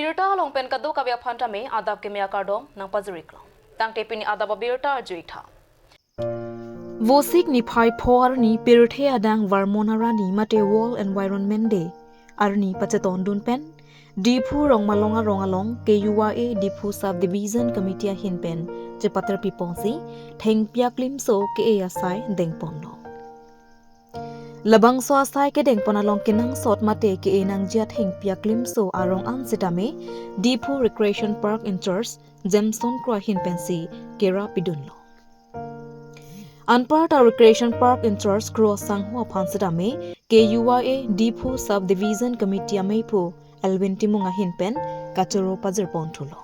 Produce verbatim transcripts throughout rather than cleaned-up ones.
Birta along pen kadokave aphan tame adap keme akardom nangpajir-iklo. Tangte pini adap abirta arju-ik tha. Vosik niphai pho arni pirthe adang Varmon arni mate World Environment Day arni pachetondun pen Diphu Rongmalong arong along K U Y A Diphu Sub Division Committee ahin pen chepaterpi ponsi thengpi aklimso ke-e asai dengponlo. Labangso asai kedengpon along kenangsot mate ke-e nangji athengpi aklimso arong an sitame Diphu Recreation Park in-charge Jameson Kro ahin pensi kerap pidunlo. Anparta Recreation Park in-charge Kro asangho aphan sitame K U Y A Diphu Sub Division Committee ameiphu Elwin Timung ahin pen kachoro pajirpon thulo.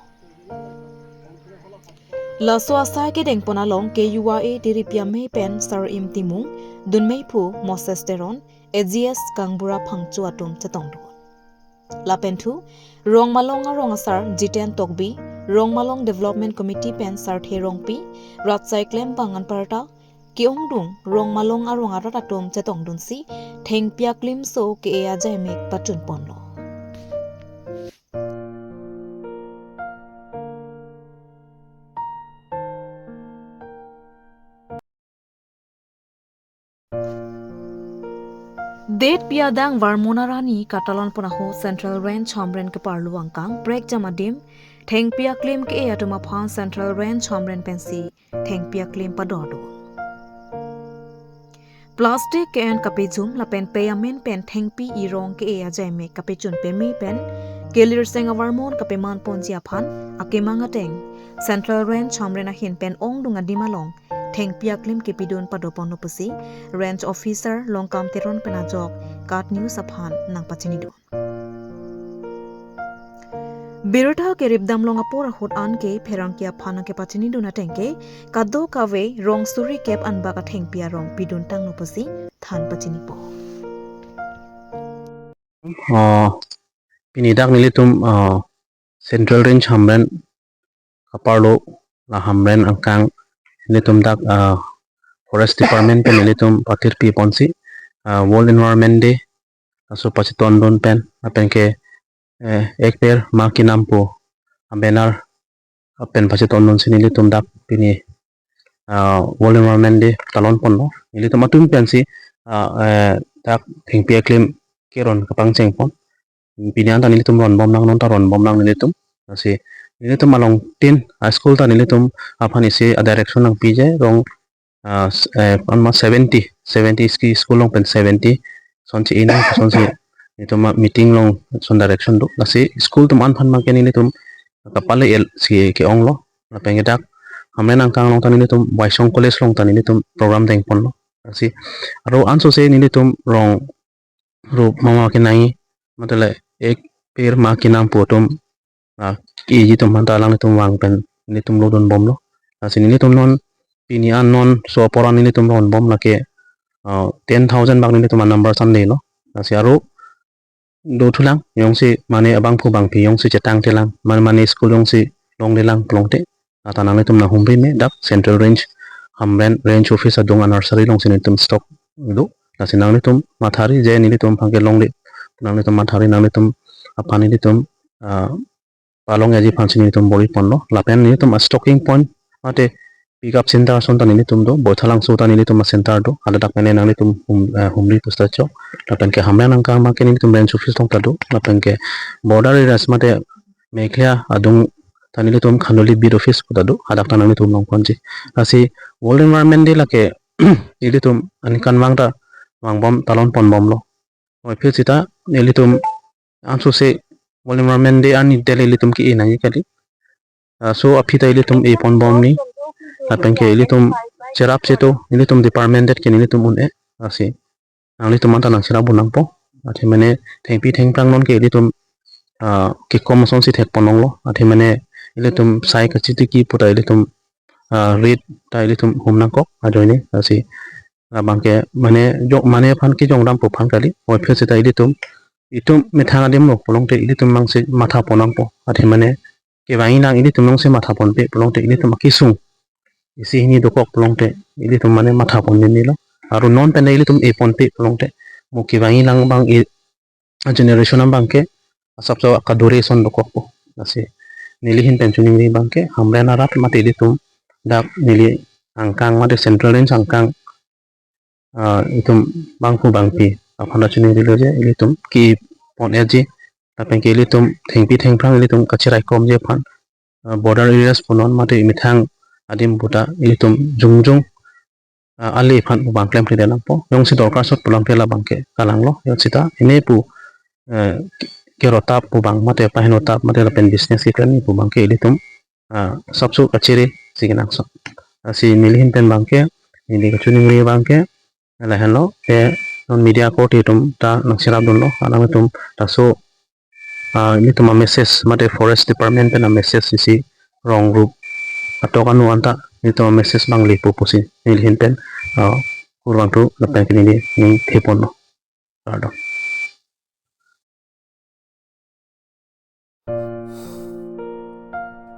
Laso asai kedengpon along K U Y A tiripi amei pen Sar Im Timung, dunmeiphu Moses Teron, A G S Kangbura Phangcho atum chetongdun. Lapen thu, Rongmalong arong asar Jiten Tokbi, Rongmalong Development Committee pen Sarthe Rongpi, rat asai klembang anparta ke-ongdung Rongmalong arong arat atum chetongdunsi thengpi aklimso ke-e ajaimek pachunponlo. Detpi adang Varmon arni katalon pon ahut Central Range Hamren keparlo angkang prekjam adim thengpi aklim ke-e atum aphan Central Range Hamren pensi thengpi aklim padodun. Plastic ke-en kapejum lapen pei amen pen thengpi irong ke-e ajaimek kapechun peme pen kelirseng avarmon kapeman ponji aphan akemang ateng Central Range Hamren ahin pen ongdung adim along thengpi aklim kepidun padoponlo pusi Range Officer Longkam Teron pen ajok KAT News aphan nangpachinidun. Birta keripdam long apor ahut anke pherangke aphan nangkepachinidun ateng ke kadokave rong suri kep anbak athengpi arong pidun tanglo pusi than pachinipo. Oh, pini dak nelitum, oh, Central Range Hamren kaparlo, la Hamren angkang nelitum dak, ah, Forest Department pen nelitum patirpi ponsi, ah, World Environment Day laso pachetondun pen, lapen ke, eh, Ek Ped Maa Ke Naam pu a-banner pen pachetondunsi nelitum dak pini, ah, World Environment Day talon ponlo. Nelitum atum pensi, ah, eh, dak thengpi aklim keron kapangcheng pon. Pini anta nelitum ronbom nang, non ta ronbom nang nelitum. Lasi nelitum along tin, ah, school ta nelitum aphan isi a-direction nangpiji, rong, ah, s-, eh, anma seventy, seventy ski school along pen seventy. Sonsi inang, sonsi nelitum a-meeting along son direction do. Lasi school atum an aphan abangke nelitum kapale el si ke-onglo. Lapen ke dak Hamren angkang along ta nelitum Waisong College along ta nelitum program dengponlo. Lasi aro ansose nelitum rong rup mama kenai, matale Ek Ped Maa Ke Naam pu atum, ah, keji atum aphanta alanglitum vang pen nelitum lodunbomlo. Lasi nelitum non pini an non so apor an nelitum ronbom lake, ah, ten thousand bak nelitum a-number sandelo. Lasi aro dothulang, jongsi mane abangphu bangphi jongsi chetangtelang, mane, mane school jongsi longlelang pulote, lata nanglitum nanghumri me, dak Central Range Hamren Range Office adung a-nursery alongsi nelitum stock do. Lasi nanglitum mathari je nelitum abangke longle, nanglitum mathari, nanglitum aphan nelitum, ah, palong eji aphansi nelitum bor-iponlo. Lapen nelitum a-stocking point mate pick up center ason ta nelitum do, Baithalangso ta nelitum a-center do, hadak mane nanglitum hum-, eh, humri pusta chok. Lapen ke Hamren angkang abangke nelitum Range Office along ta do, lapen ke border areas mate Meghalaya adung ta nelitum Khanduli Beat Office pu ta do, hadak ta nanglitum longponji. Lasi World Environment Day lake nelitum aningkanvang ta vangbom talon ponbomlo. Oi, phir sita nelitum ansose World Environment Day arni dele ilitum ke-e nangji kali. Ah, so aphi ta ilitum eponbom ni. Lapen ke ilitum cherap cheto, ilitum department det ke nelitum un-e. Lasi nanglitum anta nangcherap un nangpo. Athe mane thengpi thengphrang non ke ilitum, ah, kekom asonsi thekpon longlo. Athe mane ilitum sai kachitiki pu ta ilitum, ah, rit ta ilitum hum nangkok ajoine. Lasi labangke mane jok mane aphan kejongdampo aphan kali. Oi, phir sita ilitum, itum methang adimlo pulote ilitum mangsi mathapon nangpo. Athe mane kevangji lang ilitum mangsi mathaponpe pulote ilitum akesung isi hini dokok pulote ilitum mane mathapon nini lo. Aro non pen ilitum eponpe pulote mo kevangji lang abang e, a-generation abangke asapso kadure ason dokokpo. Lasi neli ahin pen chiningri abangke Hamren arat mate ilitum dak neli angkang mate Central Range angkang, ah, itum bangphu bangpi aphan ta chiningrilo je ilitum kipon-etji lapen ke ilitum thengpi thengphrang ilitum kachiraikomji aphan, ah, border areas punon mate methang adim puta ilitum jongjong, ah, ale aphan pu abang klemkledet nangpo. Jongsi dorkar sot pulang ke labangke kalanglo. Jongsi ta ine pu, eh, kerotap pu abang mate pahenotap mate lapen business keklem pu abangke ilitum, ah, sapso kachere si kenangsot. Lasi neli ahin pen abangke, neli kachiningri abangke lahenlo. Te non media korte atum ta nangcherapdunlo, alanglitum laso, ah, ilitum a-message mate Forest Department pen a-message isi rong rup atok anu anta ilitum a-message abang lepo pusi neli ahin pen, ah, kurvangthu lapen ke neli ning theponlo. Kardom.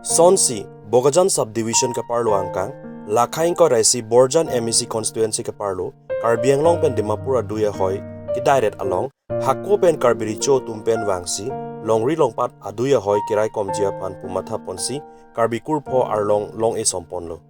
Sonsi, Bokajan Subdivision keparlo angkang, lakha ingkoi ra isi Borjan M A C constituency keparlo, Karbi Anglong pen Dimapur adui ahoi kedairet along, hako pen Karbi Recho atum pen vangsi, longri longpat adui ahoi keraikomji aphan pu mathaponsi, Karbi kurpho arlong long-e somponlo.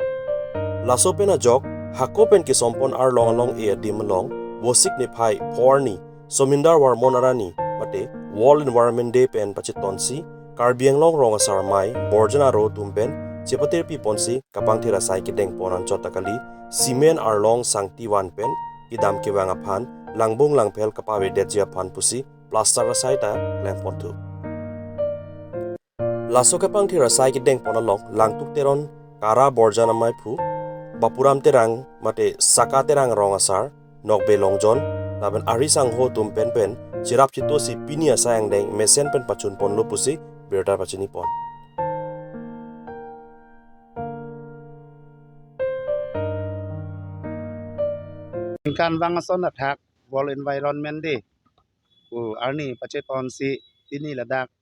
Laso pen ajok, hako pen kesompon arlong along-e adim along, Vosik niphai pho arni, Somindar Varmon arani, mate World Environment Day pen pachetonsi, Karbi Anglong rong asar amei, Borjan aro atum pen, chepatir piponsi, kapangthir asai kedengpon anchot ta kali, cement arlong sangti van pen, kedam kevang aphan, langbung langphel kapavedetji aphan pusi, plaster asai ta klempon thu. Laso kapangthir asai kedengpon along Langtuk Teron Kara Borjan ameiphu, Bapuram Terang mate Saka Terang rong asar, Nokbe Longjon, lapen ari sangho atum pen pen, cherap chetosi pini asai angdeng mesen pen pachunponlo pusi, birta pachinipon. Ningkan vang ason athak World Environment Day pu arni pachetonsi pini ladak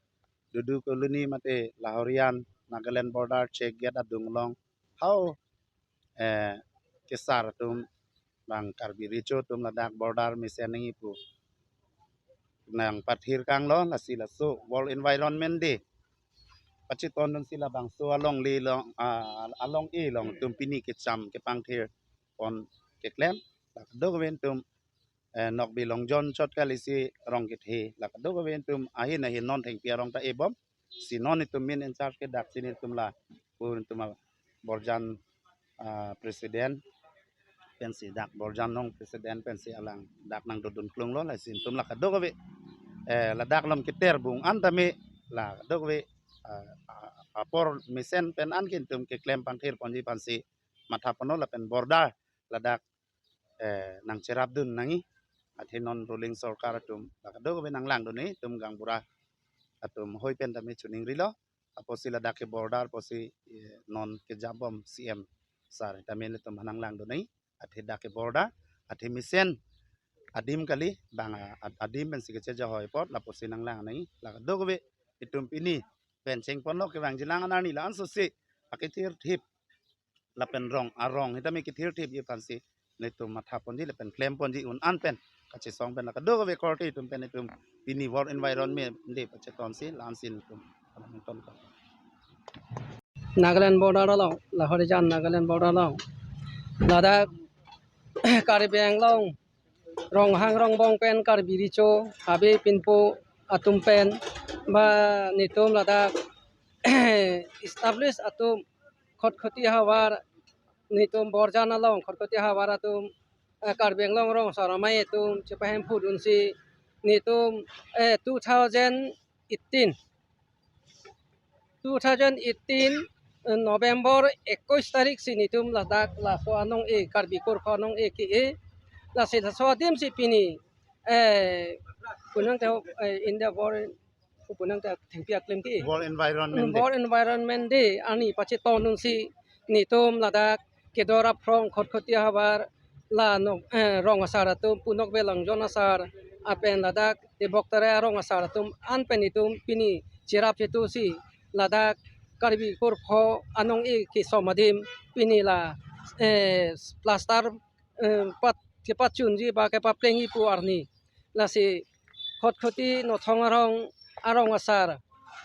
Dudu Colony mate Lahorian Nagaland border check gate adung along hau, eh, kesar atum bang Karbi Recho atum ladak border mesen nangji pu nangpathir kanglo, lasi laso World Environment Day pachetondunsi labangso alongle along, ah, along-e along atum pini kecham kepangthirpon keklem, la kadokave atum, eh, Nokbe Longjon chot kali si rong kethe, la kadokave atum ahin ahin non thengpi arong ta ebom, si non itum main in charge ke dak si nelitum la, pu itum a Borjan, ah, president pensi dak Borjan along president pensi alang dak nangdodun klunglo, lasi itum la kadokave, eh, ladak along keter bung an tame la kadokave, ah, ah, apor mesen pen an ke itum keklem pangthirponji aphansi mathaponlo lapen border ladak, eh, nangcherapdun nangji. Athe non ruling sorkar atum la kadokave nanglangdun nangji, itum gaonbura atum hoi pen tame chiningrilo. Apotsi ladak ke border apotsi, eh, non kejapbom C M sir tame ilitum nanglangdun nangji. Athe dak ke border, athe mesen adim kali, bang a-, ad-, adim pensi kecheja hoi apot, la apotsi nanglang nangji, la kadokave itum pini pen chengponlo kevangjilang an arni la-an sosi akethirthip lapen rong arong sitame kethirthipji aphansi nelitum mathaponji lapen klemponji un an pen kachesong pen la kadokave korte atum pen itum pini World Environment Day pachetonsi la-ansi nelitum tonton. Nagaland border along, Lahorijan Nagaland border along, ladak Karbi Anglong Ronghang Rongbong pen Karbi Recho, Habe Pinpo atum pen, ba nelitum ladak establish atum Khatkhati havar, nelitum Borjan along Khatkhati havar atum, eh, Karbi Anglong rong asar amei atum chepahemphudunsi nelitum, eh, two thousand eighteen, two thousand eighteen, eh, November ekkois tarik si nelitum ladak laso anong-e, Karbi kurpho anong-e ke-e, lasi laso adim si pini, eh, punang te, eh, India World, punang te thengpi aklem ke-e. World Environment Day. World Environment Day arni pachetondunsi nelitum ladak Kedor Aphrong Khatkhati havar la nok, eh, rong asar atum, pu Nokbe Longjon asar, lapen ladak Tebok Terai arong asar atum an pen itum pini cherap chetusi ladak Karbi kurpho anong-e kesom adim pini la, eh, plaster, eh, pat, kepachunji ba kepaplengji pu arni. Lasi Khatkhati Nothong arong, arong asar,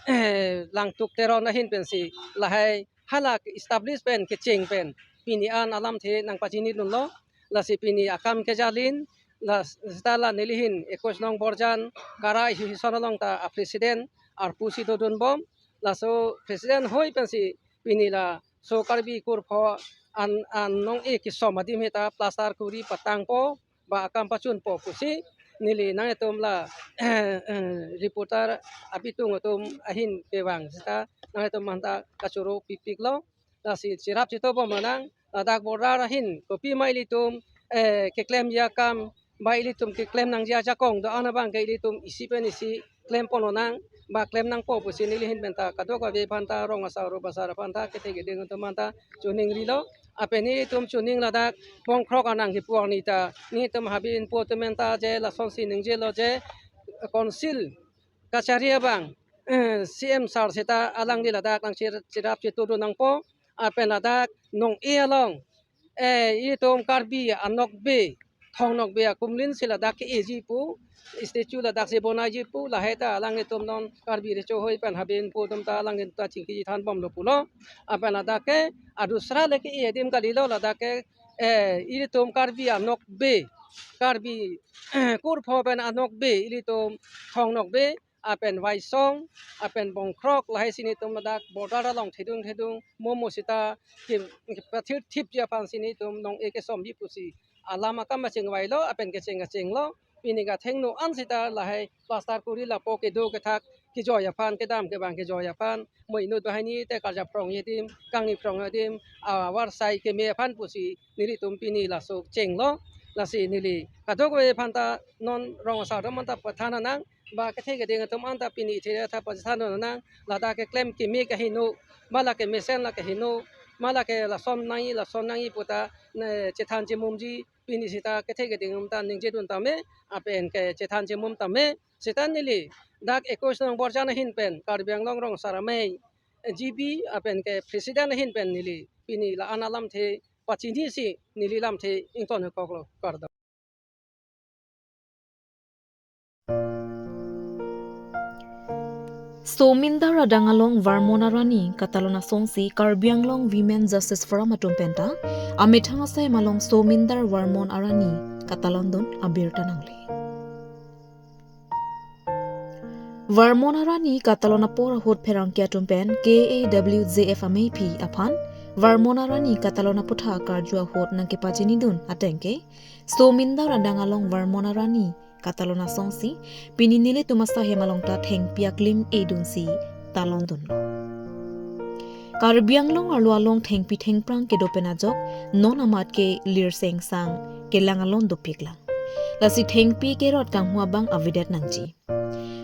eh, Langtuk Teron ahin pensi lahai hala establish pen kecheng pen pini an alamthe nangpachinidunlo. Lasi pini akam kejalin, la seta la nelihin ekus nong Borjan Kara Association along ta a president arpu si dodunbom. Laso president hoi pensi pini laso Karbi kurpho an, an nong-e kesom adim heta plaster kuri patangpo, ba akam pachunpo pusi neli nanglitum la reporter abitung atum ahin kevang seta nanglitum aphanta kachoro pipiklo. Lasi cherap chetobom nang, ladak border ahin kopima ilitum, eh, keklemji akam, ba ilitum keklem nangji ajakong do-an abang ke ilitum isi pen isi klempon nang, ba klem nangpo pusi nelihin penta kadokave aphanta, rong asar, rong asar aphanta, kethe keding atum aphanta choningrilo. Lapen nelitum choning ladak Bongkrok anang kipu arni ta, nelitum habe inpo atum penta je lasonsi ningjelo je council kachari abang, eh, C M sir seta alangli ladak nangcher-, cherap chetodun nangpo, lapen ladak nong-e along, eh, itum Karbi anokbe, thong nokbe akumlin si ladak ke-eji pu, statue ladak si bonaiji pu, lahai ta alanglitum non Karbi Recho Hoi pen habe inpo atum ta alanglitum ta chingki thanbomlo pulo. Lapen ladak ke adusra le ke-e adim kalilo, ladak ke, eh, ilitum Karbi anokbe, Karbi kurpho pen anokbe, ilitum thong nokbe, lapen Waisong, lapen Bongkrok, lahai si nelitum ladak border along thedung thedung momo seta ke, kepathir thipji aphansi nelitum nong-e kesomji pusi alam akam achingvailo, lapen kecheng kachenglo. Pini kathengno an seta lahai plaster kuri lapu kedo kethak kejoi aphan, kedam kevang kejoi aphan, moi inut banghini te karjap phrongji adim, kangni phrongji adim, awar sai keme aphan pusi nelitum pini laso chenglo. Lasi neli kadokave aphanta non rong asar atum anta pathan nang, ba kethe keding atum anta pini ithe tha pachethan nang, ladak keklem keme kaheno, ma lake mesen lake heno, ma lake lason nangji, lason nangji puta, ne, chethan chemumji, pini seta kethe keding atum ta ningjedun tame, lapen ke chethan chemum tame, seta neli dak ekus nong Borjan ahin pen Karbi Anglong Rong Asar Amei G B lapen ke president ahin pen neli pini la-an alamthe pachinisi neli lamthe ingtonkoklo, kardom. Somindar adang along Varmon Arani katalon asonsi Karbi Anglong Women Justice Forum atum penta amethang asai malong Somindar Varmon Arani katalondun abirta nangle. Varmon Arani katalon apor ahut pherangke atum pen K A W J F amei aphi aphan Varmon Arani katalon aputhak karju ahut nangkepachinidun ateng ke Somindar adang along Varmon Arani katalon asonsi pini nelitum asai hem along ta thengpi aklim edunsi talondunlo. Karbi Anglong arlo along thengpi thengphrang kedo pen ajok non amat ke lirsengsang kelang alon dopiklang. Lasi thengpi kerot kanghua abang avedet nangji.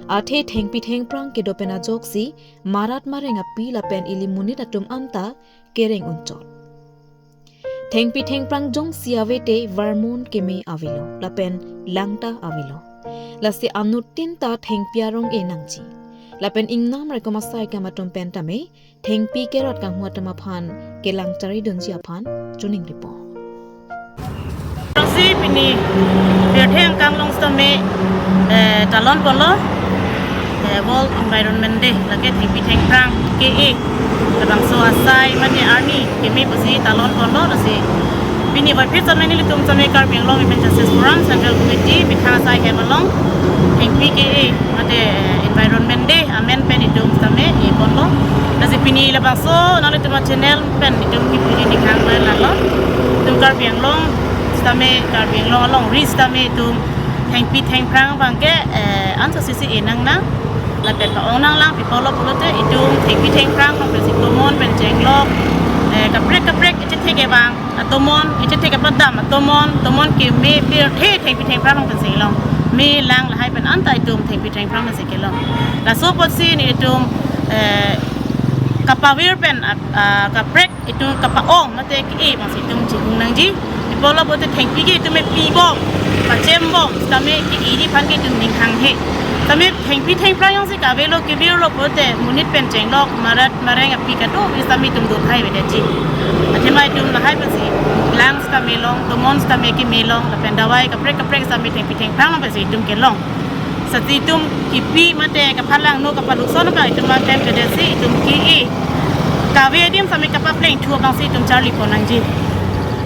Athe thengpi thengphrang kedo pen ajoksi marat mareng api lapen ili monit atum anta kereng unchot. Thengpi thengphrang jongsi ave te varmon keme avelo, lapen langta avelo. Lasi anuttin ta thengpi arong-e nangji. Lapen ingnam rekom asai kam atum pen tame, thengpi kerot kanghua atum aphan kelang charidunji aphan choningripo. Rosi pini pirthe angkang along sitame, eh, talonponlo, eh, World Environment Day, lake thengpi thengphrang ke-e, labangso asai mane arni keme pusi talonponlo, lasi pini vaiphi sitame nelitum sitame Karbi Anglong Women Justice Forum Central Committee methang asai hem along thengpi ke-e mate, eh, Environment Day amen pen itum sitame eponlo. Lasi pini labangso nanglitum achannel pen itum kipuji ninghang lalo. Itum Karbi Anglong sitame, Karbi Anglong alongri sitame itum thengpi thengphrang abangke, eh, ansosisi enangnang. Lapen pa-ong nanglang, pi apotlo pulote itum thengpi thengphrang along pensi tomon pen chenglok, eh, kaprek kaprek ichethe kevang atomon, ichethe kepadam atomon, tomon keme pirthe thengpi thengphrang along pensi kelong. Me lang lahai pen anta itum thengpi thengphrang pensi kelong. Laso apotsi nelitum, eh, kapavir pen, ah, ah, kaprek itum kapa-ong mate ke-e abangsi itum chihung nangji. Pi apotlo pulote thengpi ke itum epibom, pachembom sitame ke-e ji aphan ke itum ning hanghe. Sitame thengpi thengphrang jongsi kavelo kevirlo pulote monit pen chenglok marat mareng api kado sitame itum dothai avedetji. Athema itum lahai pensi lang sitame long, tomon sitame keme long, lapen dawai kaprek kaprek sitame thengpi thengphrang along pensi itum kelong. Sati itum kipi mate kaphalang no kapaluson abang itum abang tem kedesi itum ke-e kave adim sami kapapleng thu abangsi itum charli pon nangji.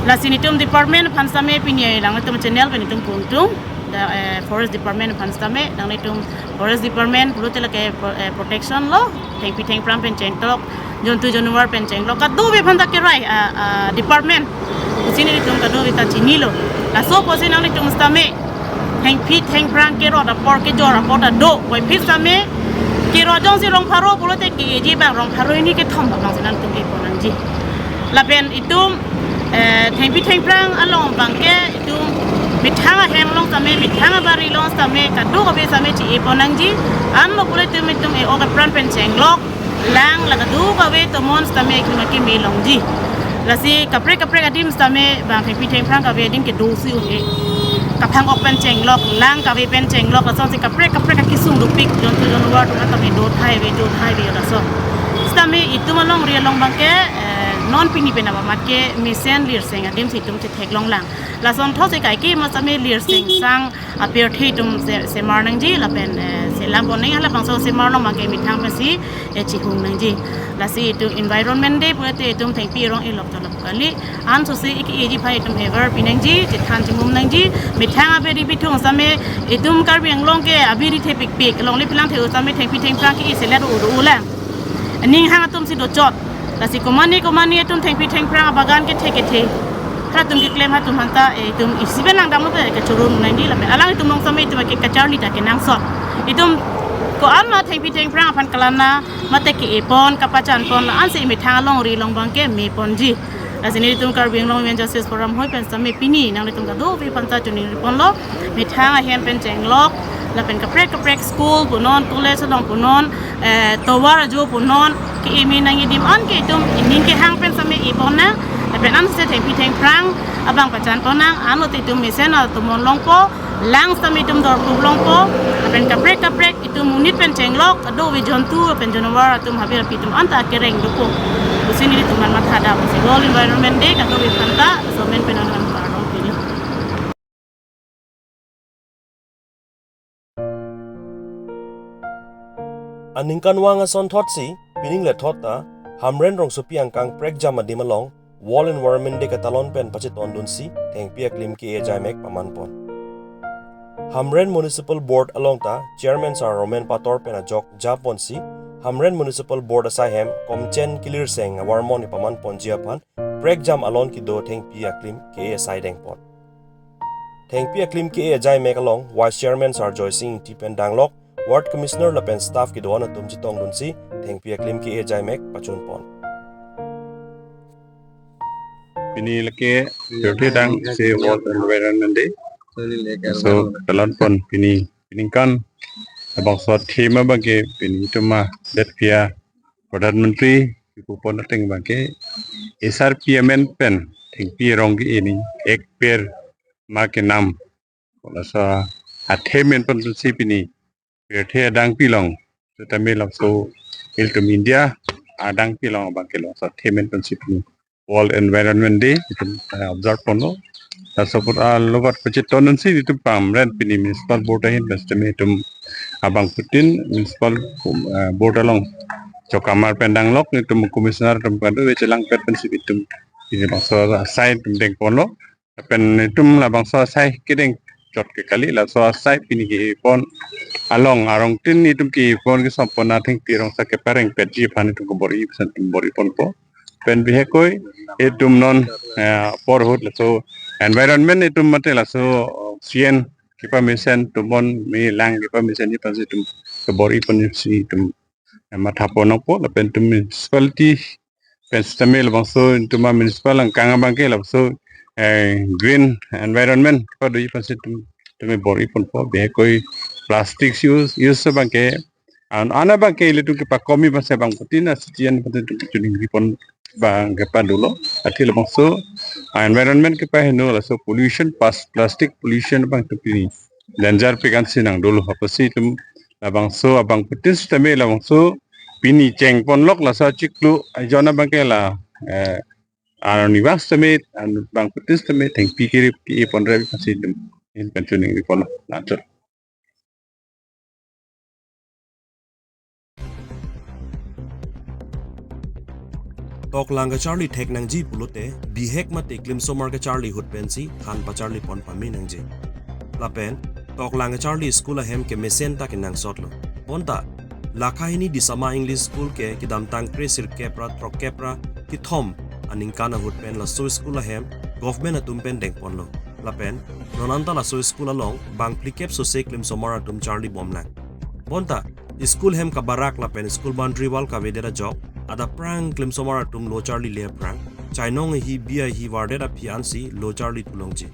Lasi nelitum department aphan sami pini nelitum channel pen itum pon tung. Da, eh, forest department aphan sami nanglitum forest department pulote lake pro-, eh, protection lo, thengpi thengphrang pen chengklok, jontu januar pen chengklok, kadokave aphan ta kerai, ah, ah, department. Pusi nelitum kadokave ta chinilo. Laso pusi nanglitum sami thengpi thengphrang kerot apor kejor apor ta do, puvoiphit sami kerot jongsi rong pharo pulote ke-eji abang rong pharo hini kethom abangsi nangtum e pon nangji. Lapen itum, eh, thengpi thengphrang along abangke itum methang ahem along sami, methang abari along sami, kadokave sami che-e pon nangji. Anlo pule itum, itum e-ok apran pen chenglok, lang, la kadokave tomon sami itum akeme longji. Lasi kaprek kaprek adim sami abang thengpi thengphrang kave adim kedo si un-e. Kaphang-ok pen chenglok, lang kave pen chenglok, lasonsi kaprek kaprek akesung dopik, jontu januar atum sami do thai ave, do thai ave laso. Sami itum alongri along abangke, eh, non pini pen abamat ke mesen lirseng adim si itum chetheklong lang. Lasonthotsi kaike ma sami lirseng sang apirthe itum se-, semar nangji lapen, eh, selam pon nang halabangso semar long abangke methang pensi, eh, chihung nangji. Lasi itum Environment Day pulote itum thengpi rong ilok tolok kali. Ansose ke-eji aphan itum aware pi nangji, chethan chimum nangji. Methang abiri bithung sami itum Karbi Anglong ke abiri thepikpik, longle pilang the-o sami thengpi thengphrang ke-e selet o do lang. Aning hang atum si dochot. Lasi komane komane atum thengpi thengphrang abagan kethe kethe. Halatum keklem atum aphanta, eh, itum isi pen langdamlo pen kechoro nangji lapen alanglitum along sami itum ke kacharli ta kenangsot. Itum ko-an ma thengpi thengphrang aphan kelana mate ke-e pon, kapachan pon, la-ansi methang alongri along abangke me ponji. Lasi nelitum Karbi Anglong Women Justice Forum hoi pen sami pini nanglitum kadokave aphanta choningri ponlo. Methang ahem pen chenglok, lapen kaprek kaprek school punon, college along punon, eh, tovar ajo punon, ke-e me nangji adim an ke itum ining kehang pen sami e pon nang, lapen ansose thengpi thengphrang abang pachan pon nang, anlote itum mesen atomon longpo, lang sami itum dorkup longpo, lapen kaprek kaprek itum monit pen chenglok, kadokave jontu pen januar atum habe api atum anta kereng dopo. Pusi nelitum aphan matha dam si World Environment Day kadokave aphanta, somen pen anang parong pini. Aningkanvang asonthotsi, pining lethot ta, Hamren rongsopi angkang prekjam adim along, World Environment Day katalon pen pachetondunsi, thengpi aklim ke-e ajaimek paman pon. Hamren Municipal Board along ta, Chairman Sir Roman Pator pen ajok japonsi, Hamren Municipal Board asaihem, Komchen Kilirseng avarmon ipaman ponji aphan, prekjam alon kedo thengpi aklim ke-e asai deng pon. Thengpi aklim ke-e ajaimek along Vice Chairman Sir Joysing Ingti pen danglok, Ward Commissioner lapen staff kedo-an atum chetongdunsi thengpi aklim ke-e ajaimek pachun pon. Pini lake thirty dang se World Environment Day. So, talon pon pini, pini kan, labangso theme abangke pini itum adet pia Pradhan Mantri kipupon ateng abangke S R P amen pen thengpi rong ke-e ni ek ped ma ke nam. Laso a-theme pen pon si pini pirthe adang pilong, setame laso ilitum India adang pilong abangke laso a-theme pen si pini World Environment Day itum, eh, observe ponlo. Laso apor alogot pachetondunsi itum pamren pini municipal board ahin pen setame itum abangphutin municipal, eh, board along chokamar pen danglok, itum commissioner atum kadokave chelangpet pensi itum pini labangso asai itum deng ponlo. Lapen itum labangso asai kedeng chot ke kali, laso asai pini ke-e pon along arongtin itum ke-e pon ke sompon athengpi rong sa kepareng petji aphan itum kebor-i, itum bor-i ponpo. Pen bihekoi itum non, eh, apor ahut laso environment itum mate laso oxygen kepamesen, tomon me lang kepamesen ji aphansi itum kebor-i ponsi itum, eh, matha pon nangpo. Lapen itum municipality pen setame labangso itum a-municipal angkang abangke labangso, eh, green environment kepadoji aphansi itum, itum bor-i ponpo. Bihekoi plastic use, use abangke an, an abangke ilitum kepakomi aphansi abangphutin a-city an aphansi itum choningri pon abang kepadolo. Athe labangso, ah, environment kepaheno laso pollution, pas-, plastic pollution abang itum pini danger pik ansi nangdolo. Apotsi itum labangso abangphutin setame labangso pini cheng ponlok laso achiklo ajon abangke la, eh, arni bang setame, an abangphutin setame thengpi kiri ke-e pon revi aphansi itum ahin pen choningri ponlo. Lanchot. Toklang kacharli thek nangji pulote, bihek mate klimsomar kacharli ahut pensi than pacharli pon pame nangji. Lapen toklang kacharli school ahem kemesen ta kenangsotlo. Bonta, Lakhahini Disama English School ke kedamtang kre sirkep ra throkkep ra kethom aningkan ahut pen laso school ahem government atum pen dengponlo. Lapen non anta laso school along bang phlikep sose klimsomar atum charli bomlang. Bonta, school hem kabarak lapen school boundary wall kavedet ajok, adapprang klimsomar atum lo charlile aphrang, chainong ahi bi ahi vardet aphi ansi lo charli thu longji.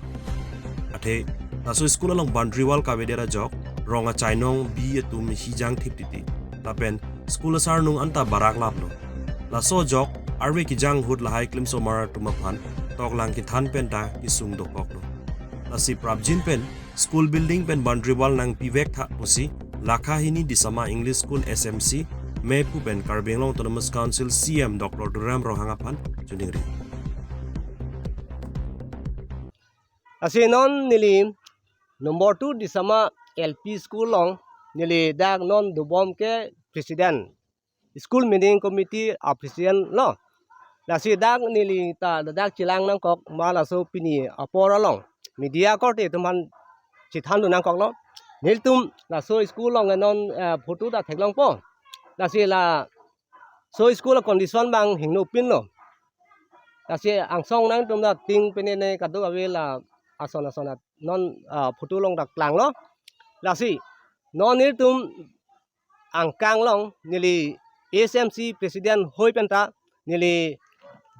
Athe, laso school along boundary wall kavedet ajok, rong achainong bi atum hijang thip titi. Lapen school asarnung anta barak laplo. Laso ajok, arve kejang ahut lahai klimsomar atum aphan toklang kethan pen ta kesung dokoklo. Lasi prapjin pen school building pen boundary wall nangpivek tha pusi Lakhahini Disama English School S M C mepu pen Karbi Anglong Autonomous Council C M Doctor Tuliram Ronghang aphan choningri. Lasi non neli number two Disama L P School along neli dak non dobom ke president, school managing committee a president lo. Lasi dak neli ta dak chelang nangkok ma laso pini apor along media korte atum aphan chethan dun nangkoklo. Nelitum laso school along non, eh, photo ta theklongpo. Lasi laso school condition bang hingno pinlo. Lasi angsong nangtum ta ting penene kadokave la ason ason non, ah, photo along ta klanglo. Lasi non nelitum angkang along neli S M C president hoi pen ta neli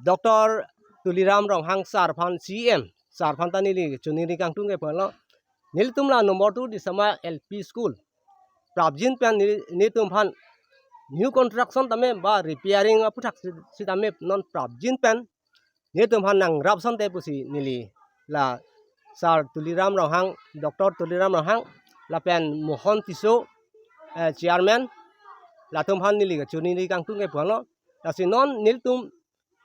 Doctor Tuliram Ronghang sir aphan, C M sir aphan ta neli choningri kangtung ke pon lo. Nelitum la number two Disama L P School prapjin pen neli, nelitum aphan new construction tame ba repairing aphuthak si, sitame non prapjin pen nelitum aphan nangrap asonte pusi neli la Sir Tuliram Ronghang, Doctor Tuliram Ronghang, lapen Mohon Tisso, eh, chairman, latum aphan neli kachoningri kangtung ke pon lo. Lasi non nelitum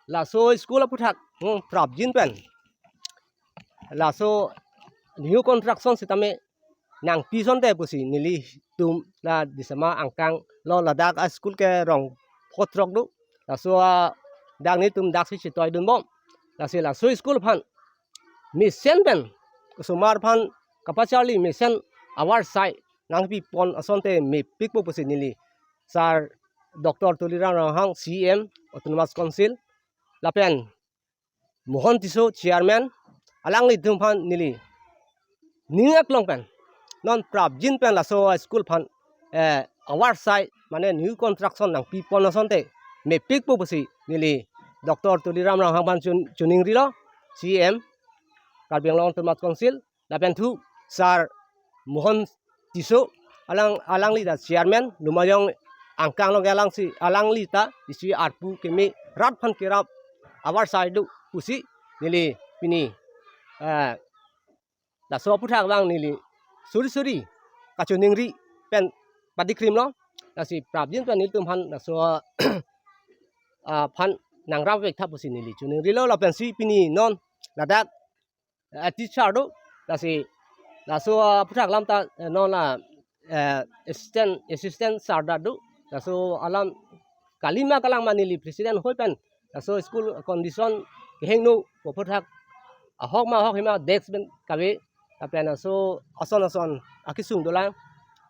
laso school aphuthak, hmm, prapjin pen laso new construction sitame nangpi asonte pusi nelitum la Disama angkang lo, ladak a school ke rong pho throk do. Laso adak nelitum daksi chitoi dunbom. Lasi laso school aphan mesen pen, osomar aphan kapacharli mesen avarsai nangpi pon asonte mepikpo pusi neli Sir Doctor Tuliram Ronghang, C M Autonomous Council, lapen Mohon Tisso chairman, alanglitum aphan neli ning aklong pen non prapjin pen laso school aphan, eh, avarsai mane new construction nangpi pon asonte mepikpo pusi neli Doctor Tuliram Ronghang aphan chon-, choningrilo, C M Karbi Anglong Autonomous Council, lapen thu Sir Mohon Tisso, alang, alangli ta chairman, Lumayong angkang along alangsi, alangli ta isi arpu keme rat aphan kerap avarsai do pusi neli pini, eh, laso aphuthak abang neli suri suri kachoningri pen padikrimlo. Lasi prapjin pen nelitum aphan laso, ah, aphan nangrapvek tha pusi neli choningrilo, lapensi pini non ladak, eh, teacher do, lasi laso aphuthak alam ta, eh, non la, eh, assistant, assistant sir ta do, laso alam kalima kalang ma neli president hoi pen laso school condition kehingno aphuthak ahok ma ahok hima desk bench kave, lapen laso ason ason akesung dolang.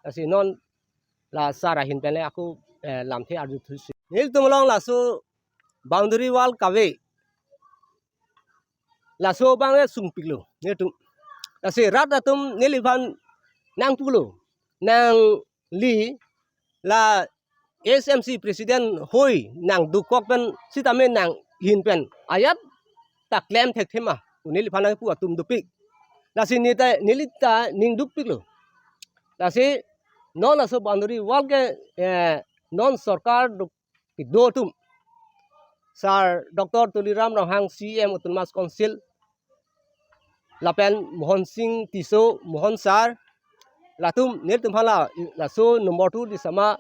Lasi non la sir ahin pen le ako, eh, lamthe arjuthusi. Nelitum along laso boundary wall kave, laso abang le sungpiklo nelitum. Lasi rat atum neliphan nangpulo, nangli la S M C president hoi nangdukok pen sitame nanghin pen ajat ta klem thekthe ma, neliphan nangpu atum dopik. Lasi neli ta, neli ta ning dukpiklo. Lasi non laso boundary wall ke, eh, non sorkar duk kedo atum, Sir Doctor Tuliram Ronghang, C M Autonomous Council, lapen Mohon Sing Tisso, Mohon sir, latum nelitum aphan la, laso number two Disama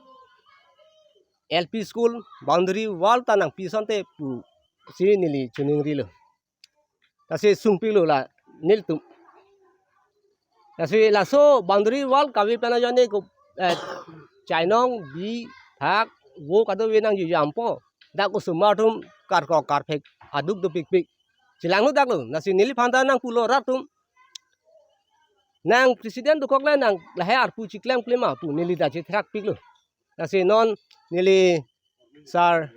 L P School boundary wall ta nangpi asonte pusi neli choningrilo. Lasi sungpiklo la nelitum. Lasi laso boundary wall kave pen ajoine ko, eh, chainong bi thak vo kadokave nangjujampo. Dak osomar atum karkok karphek aduk dopikpik. Chelangno daklo, lasi neliphan ta nangpulo rat atum. Nang president dokok le nang lahai arpu chiklem klem ma pu neli ta chethrakpiklo. Lasi non neli sir,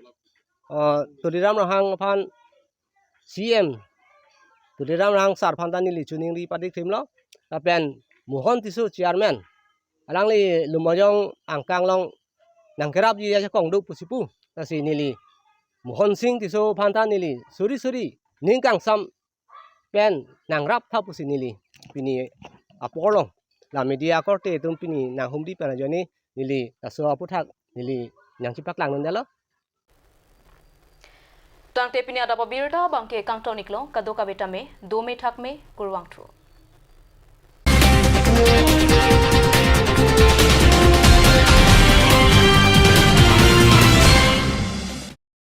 uh, Tuliram Ronghang aphan C M Tuliram Ronghang sir aphan ta neli choningri padi krimlo. Lapen Mohon Tisso chairman, alangli Lumbajong angkang along nangkerapji ajakong do pusi pu. Lasi neli Mohon Sing Tisso aphan ta neli suri suri ning kangsam pen nangrap tha pusi neli pini apor along la media korte atum pini nanghumri pen ajoine neli laso aphuthak neli nangchipaklang nundelo. Tangte pini adap abirta abangke kangton-iklo, kadokave tame dome thakme, kurvangthu.